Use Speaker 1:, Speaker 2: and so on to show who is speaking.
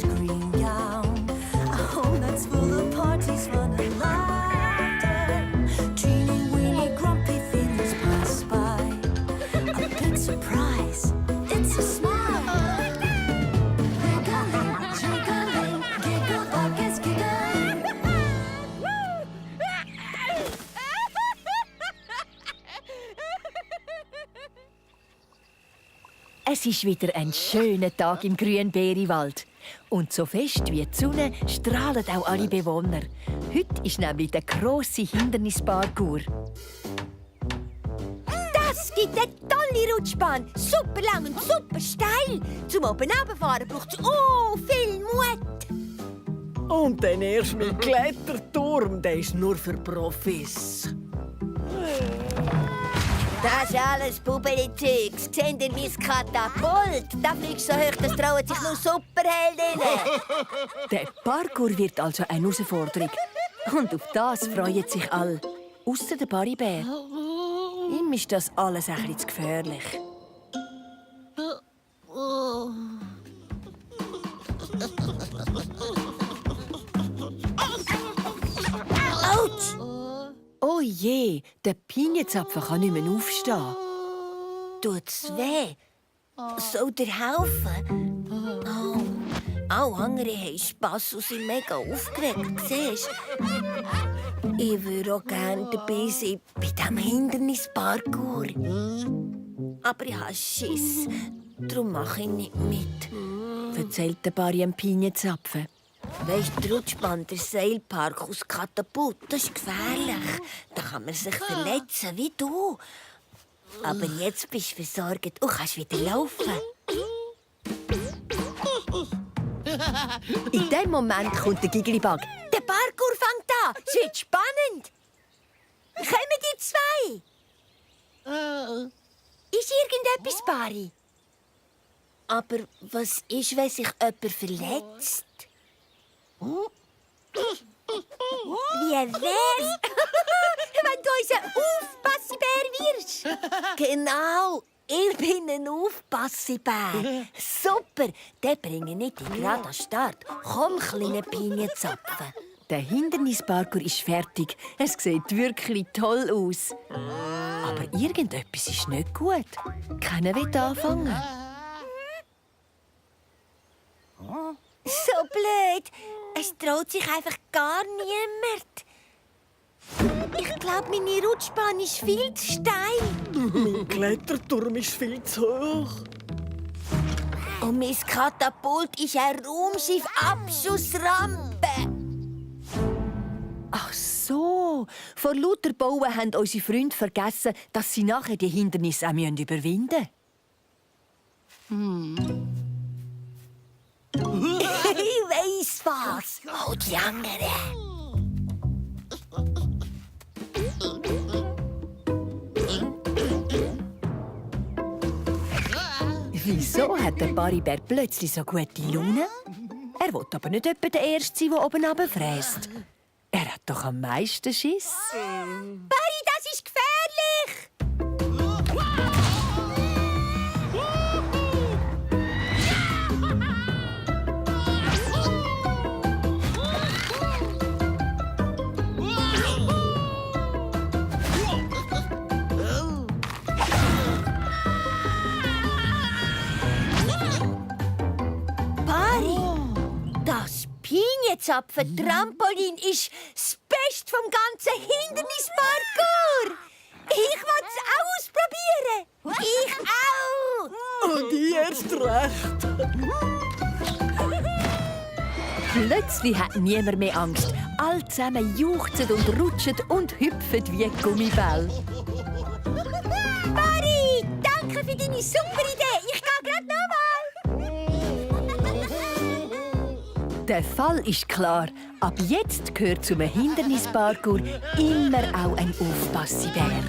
Speaker 1: Barry's green gown. A home that's full of parties, fun and laughter. Teeny weeny grumpy feelings pass by. A big surprise, it's a smile. Wiggling, jiggling, giggle buckets giggle.
Speaker 2: Es ist wieder ein schöner Tag im Grünbeeriwald. Und so fest wie die Sonne strahlen auch alle Bewohner. Heute ist nämlich der grosse Hindernisparcours.
Speaker 3: Das gibt eine tolle Rutschbahn. Super lang und super steil. Zum oben runterfahren braucht es viel Mut.
Speaker 4: Und dann erst mit Kletterturm, der ist nur für Profis.
Speaker 3: Das ist alles Bubeli-Zeugs. Seht ihr mein Katapult? Da fliegst du so hoch, das trauen sich nur Superheldinnen.
Speaker 2: Der Parcours wird also eine Herausforderung. Und auf das freuen sich alle. Ausser der Baribär. Ihm ist das alles ein bisschen zu gefährlich.
Speaker 3: Autsch!
Speaker 2: Oh je, der Pinienzapfen kann nicht mehr aufstehen.
Speaker 3: Tut's weh? Soll dir helfen? Oh. Auch andere haben Spass und sind mega aufgeregt, siehst du? Ich würde auch gerne dabei sein bei diesem Hindernisparcours. Aber ich habe Schiss, darum mache ich nicht mit.
Speaker 2: Erzählt der Barry dem Pinienzapfen.
Speaker 3: Weisst du, die Rutschbahn, der Seilpark aus Katapult, das ist gefährlich. Da kann man sich verletzen, wie du. Aber jetzt bist du versorgt und kannst wieder laufen.
Speaker 2: In dem Moment kommt der Giglibug.
Speaker 3: Der Parkour fängt an. Es wird spannend. Kommen die zwei? Ist irgendetwas, Barry? Aber was ist, wenn sich jemand verletzt? Wie wär's, wenn du unser Aufpassibär wirst? Genau, ich bin ein Aufpassibär. Super, den bringe ich dich gerade an den Start. Komm, kleine Pinienzapfen.
Speaker 2: Der Hindernisparcours ist fertig. Es sieht wirklich toll aus. Aber irgendetwas ist nicht gut. Keiner will anfangen.
Speaker 3: So blöd. Es traut sich einfach gar niemand. Ich glaube, meine Rutschbahn ist viel zu steil.
Speaker 4: Mein Kletterturm ist viel zu hoch.
Speaker 3: Und mein Katapult ist eine Raumschiff-Abschussrampe.
Speaker 2: Ach so. Vor lauter Bauen haben unsere Freunde vergessen, dass sie nachher die Hindernisse auch überwinden müssen.
Speaker 3: Ich weiss was. Oh, die anderen.
Speaker 2: Wieso hat der Baribär plötzlich so gute Laune? Er will aber nicht etwa der Erste sein, der oben runterfräst. Er hat doch am meisten Schiss.
Speaker 3: Barry, das ist gefährlich. Pinienzapfen-Trampolin ist das Beste vom ganzen Hindernisparcours. Ich will es auch ausprobieren. Ich auch.
Speaker 4: Und ich erst recht.
Speaker 2: Plötzlich hat niemand mehr Angst. Alle zusammen juchzen und rutschen und hüpfen wie Gummibälle.
Speaker 3: Barry, danke für deine super Idee. Ich gehe gerade nochmal.
Speaker 2: Der Fall ist klar. Ab jetzt gehört zum Hindernisparcours immer auch ein Aufpassibär.